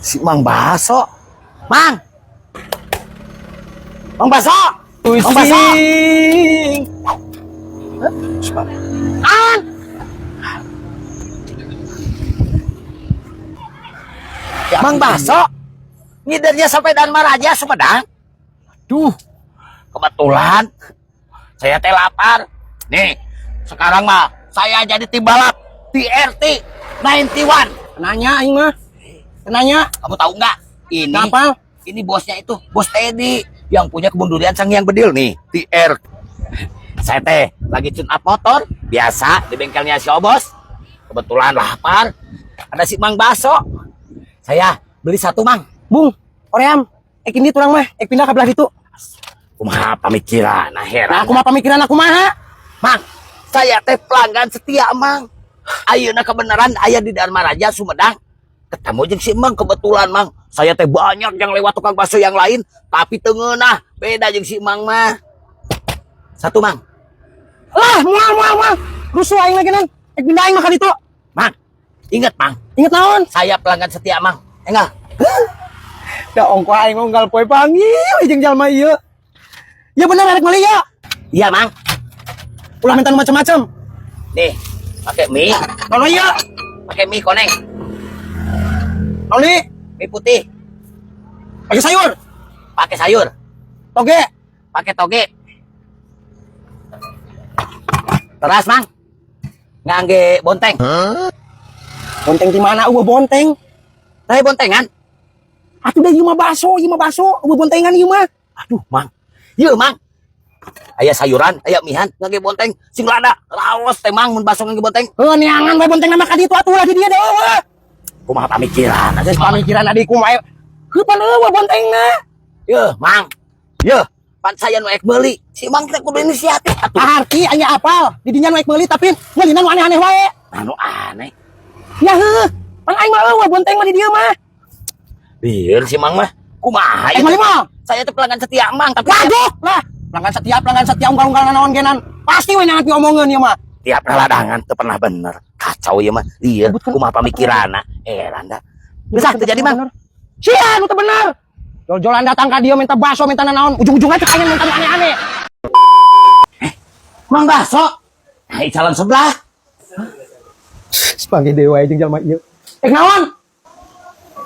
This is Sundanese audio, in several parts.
Si Mang Baso. Mang. Mang Baso. Mang Baso. Pusing. An. Mang Baso. Ngidernya sampai Darmaraja Sumedang. Duh. Kebetulan saya teh lapar. Nih, sekarang mah saya jadi tim balap TRT 91. Nanya aing mah. Nanya. Kamu tahu nggak? Ini Kenapa? Ini bosnya itu, bos Teddy yang punya kebun durian Sang Hyang Bedil nih, TR. Saya teh lagi tune up motor, biasa di bengkelnya si Obos. Kebetulan lapar. Ada si Mang Baso. Saya beli satu, Mang. Bung, oream. Ek ini turang mah, ek pindah ke belah ditu. Kumaha pamikiran, nah heran. Nah, aku mah pamikiran aku mah. Mang, saya teh pelanggan setia, Mang. Ayeuna kebenaran aya di Darmaraja Sumedang. Ketemu jeung si Mang kebetulan, Mang. Saya teh banyak yang lewat tukang bakso yang lain, tapi teu ngeunah, beda jeung si Mang mah. Satu, Mang. Lah, moal moal moal. Rusuh aing lagi nan. Ek pindah aing mah ka ditu. Mang, inget, Mang. Inget naon? Saya pelanggan setia, Mang. Enggak. Da ongko aing unggal poe panggil jeung jalma ieu. Ya bener arek meuli ya. Iya, Mang. Ulah minta nu macem-macem. Nih, pakai mie, Kalau iya, pakai mie koneng, Noli, mie putih, pakai sayur, pakai sayur, toge, pakai toge. Teras, Mang. Ngangge bonteng. Bonteng di mana? Eueuh bonteng. Saya bontengan. Atuh da ieu mah baso, ieu mah baso, eueuh bontengan ieu mah. Aduh, Mang. Iya, Mang. Aya sayuran, aya mihan, ngangge bonteng, sing lada, raos teh, Mang, mun baso ngangge bonteng. Heuh, neangan we bonteng nama ka ditu atuh lah di dieu da eueuh. Kumaha pamikiran? Geus pamikiran adikku mah. Heuh, pan eueuh bontengna. Yeuh, Mang. Yeuh, pan saya nu ek meuli. Si Mang teh kudu inisiatif atuh. Arti aya apal, di dinya nu ek meuli tapi meulina nu aneh-aneh wae. Anu aneh. Ya heuh, pan aing mah eueuh bonteng mah di dieu mah. Lieur si Mang mah. Kumaha Ek ieu? meuli mah. Saya teh pelanggan setia Mang, tapi Waduh, lah, pelanggan setia unggal-unggal naon genan. Pasti we nyangat diomongeun ieu mah. Tiap ladangan teu pernah bener. Kacau ieu mah. Lieur, kumaha pamikiranna? Heran da. Geus ah, teu jadi, Mang. Sia nu teu bener. Jol-jolan datang ka dieu minta bakso, minta nanaon, ujung-ujungnya cek aing minta nu aneh-aneh. Mang Baso. Hai calon sebelah. Sepanggih dewa jeung jalma ieu. Eh, naon?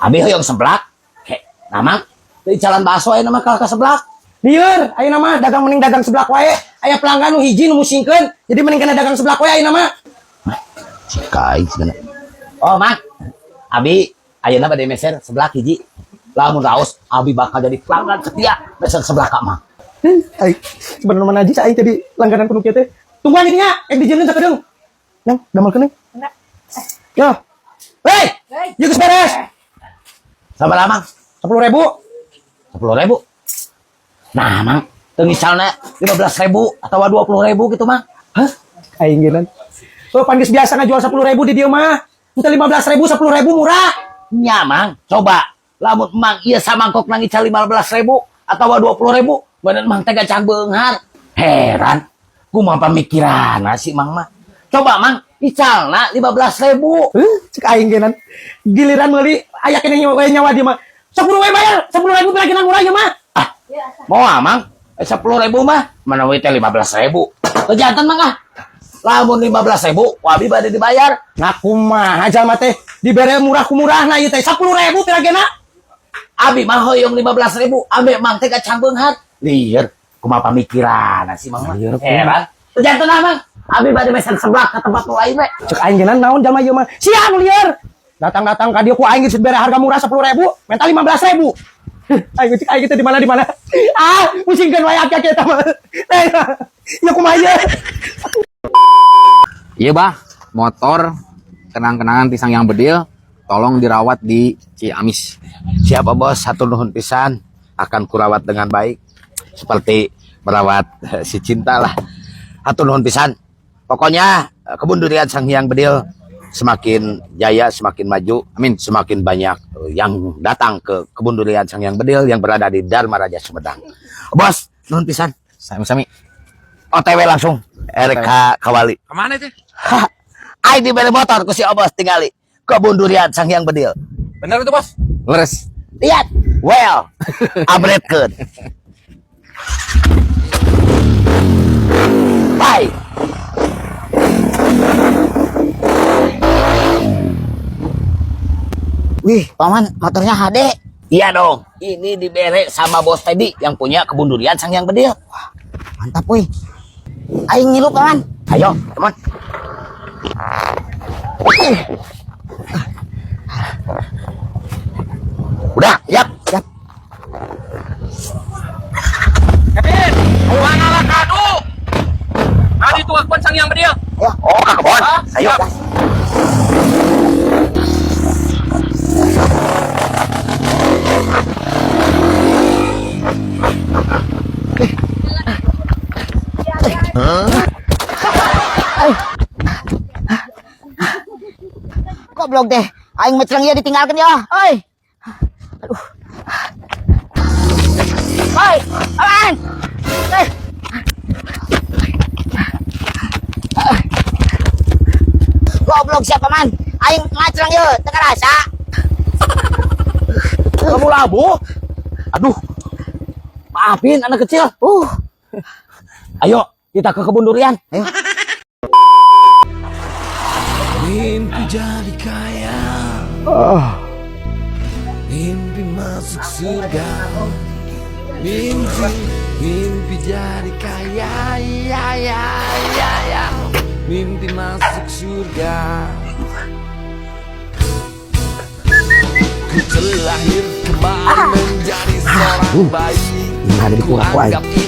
Abi hoyong seblak. He, nah Mang, di jalan bakso aya nama kalah ka seblak. Lieur, ayeuna mah dagang mending dagang seblak wae. Aya pelanggan nu hiji nu musingkeun, jadi mending kena dagang seblak wae ayeuna mah. Cikai sebenarnya. Oh, Mang. Abi ayeuna bade meser seblak hiji. Lamun raos, abi bakal jadi pelanggan setia meser seblak ka Mang. Ai, sebenarnya mana aja aing tadi langganan kudu kieu teh. Tungguan jadinya, ek dijieunkeun sakedeung. Nang, damelkeun neng. Enggak. Yo. Hei, Hei. ieu geus beres. Sabaraha, Mang? 10.000. 10.000. Nah, Mang, teu misalnya 15.000 atau 20.000 gitu, Mang. Hah? Aing geunan. Oh, pan geus biasa ngajual 10.000 di dieu mah. Henteu 15.000, 10.000 murah. Nya, Mang, coba. Lamun Mang ieu samangkok nang ical 15.000 atau 20.000, bener Mang teh gancang beunghar. Heran. Kumaha pamikiranna sih Mang mah. Coba, Mang, icalna 15.000. Heuh, cek aing geunan. Giliran meuli aya keneh nyawa nyawa dia mah. 10 we bayar, 10.000 lagi murah ieu mah. Ah, mau ah, Mang? 10.000 mah, mana we teh 15.000. Kejantan, Mang, ah. Lamun 15.000, ku abi bade dibayar. Nah, kumaha jalma teh dibere murah ku murahna ieu teh 10.000 piragena. Abi mah hoyong 15.000, ambe Mang teh gancang beunghar. Lieur, kumaha pamikiranna sih Mang mah. Lieur, kumaha. Heran. Kejantan ah, Mang. Abi bade meser seblak ke tempat nu lain we. Cek aing geunan naon jalma ieu mah. Sia nu lieur. Datang-datang ka dieu ku aing geus dibere harga murah 10.000, minta 15.000. Aing cek aing teh di mana di mana. Ah, pusingkeun wae aki-aki eta mah. Eh, ya kumaha ieu? Iya bah, motor kenang-kenangan ti Sang Hyang Bedil, tolong dirawat di Ciamis. Siapa bos, hatur nuhun pisan, akan kurawat dengan baik seperti merawat si cinta lah. Hatur nuhun pisan. Pokoknya kebun durian Sang Hyang Bedil semakin jaya, semakin maju, Amin. Semakin banyak yang datang ke kebun durian Sang Hyang Bedil yang berada di Darmaraja Sumedang. Bos, nuhun pisan. Sami-sami. OTW langsung erek ka Kawali. Kemana itu? Ai dibere motor ku si Obos, tingali. Kebun durian Sang Hyang Bedil. Bener itu, bos? Leres. Lihat. Well, abretkeun. Bye. Wih, paman, motornya HD. Iya dong, ini dibere sama bos Teddy yang punya kebun durian Sang Yang Bedil. Wah, mantap wih. Aing ngilu, paman. Ayo, come on. Udah, siap. Siap. Kevin, mana kadu? Tadi tuh kebun Sang Yang Bedil. Ayo. Oh, ke kebun. Ah, Ayo. siap. Goblok deh. Aing mecreng ieu ditinggalkeun ya. Oi. Aduh. Oi, paman. Eh. Goblok siapa man? Aing ngacreng ieu, teu karasa. Kamu labuh. Aduh. Maafin anak kecil. Ayo, kita ke kebun durian. Ayo. Mimpi jadi kaya. Mimpi masuk surga. Mimpi, mimpi jadi kaya. Ya, ya, ya, ya. Mimpi masuk surga. Ku terlahir kembali menjadi seorang bayi. Ada di Ku kurang ku aing. anggap itu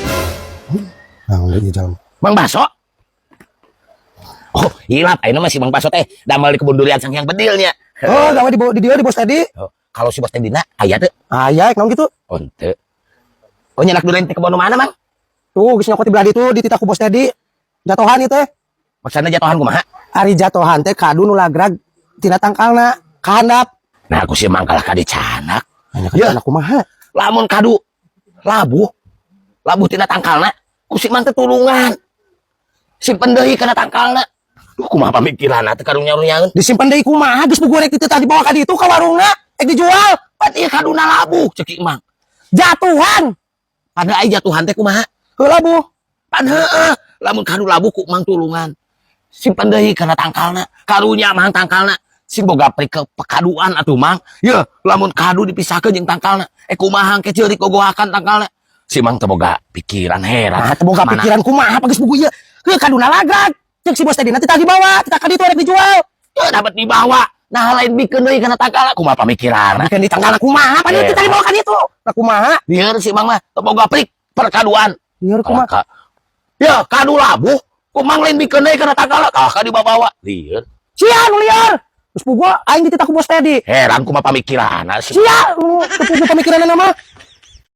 Nah, ieu jalan. Mang Baso. Oh, hilap. Ayeuna mah si Mang Baso teh damel di kebun durian Sang Hyang Bedilnya. Oh, gawe di dia di bos tadi. Oh, kalau si bos teh dina aya teu? Aya, naon gitu? Oh, henteu. Oh, nyenak durian teh kebon mana, Mang? Tuh, geus nyokot di belah ditu dititah ku bos tadi. Jatohan ieu teh. Maksudna jatohan kumaha? Ari jatohan teh kadu nu lagrag tina tangkalna ka handap. Nah, aku si Mang kalah ka dicanak. Hanya Ya. ka kumaha? Lamun kadu labuh, labuh tina tangkalna, ku si Mang teh tulungan. Simpen deui kana tangkalna. Duh, kumaha pamikiranna teh karunya-runyaeun. Disimpan deui kumaha geus buku rek dititah dibawa ka ditu ka warungna, ek dijual. Pan ieu kaduna labuh cek si Mang. Jatuhan. Pada ai jatuhan teh kumaha? Heula labuh. Pan heueuh, lamun kadu labuh ku Mang tulungan. Simpen deui kana tangkalna. Karunya Mang tangkalna. Sing boga prik ke pekaduan atuh Mang. Ye, lamun kadu dipisahkeun jeung tangkalna. Eh kumaha ke ceurik gogohakan tangkalna. Si Mang teh boga pikiran heran. Nah, teu boga Mana? pikiran kumaha geus buku ieu. Heuh kaduna lagrag. Cek si bos tadi nanti tadi dibawa, titah ka ditu rek dijual. Teu dapat dibawa. Nah lain bikeun deui kana tangkalna. Kumaha pamikiranna? Bikeun di tangkalna kumaha? Pan Eh. titah dibawa ka ditu. Nah kumaha? Lieur si Mang mah teu boga prik perkaduan. Lieur kumaha? Kalaka. Ya, kadu labuh. Ku Mang lain bikeun deui kana tangkalna. Kalah ka dibawa. Lieur. Sia nu lieur. Geus puguh aing dititah ku bos tadi. Heran kumaha pamikiranna si Sia nu teu puguh pamikiranna mah.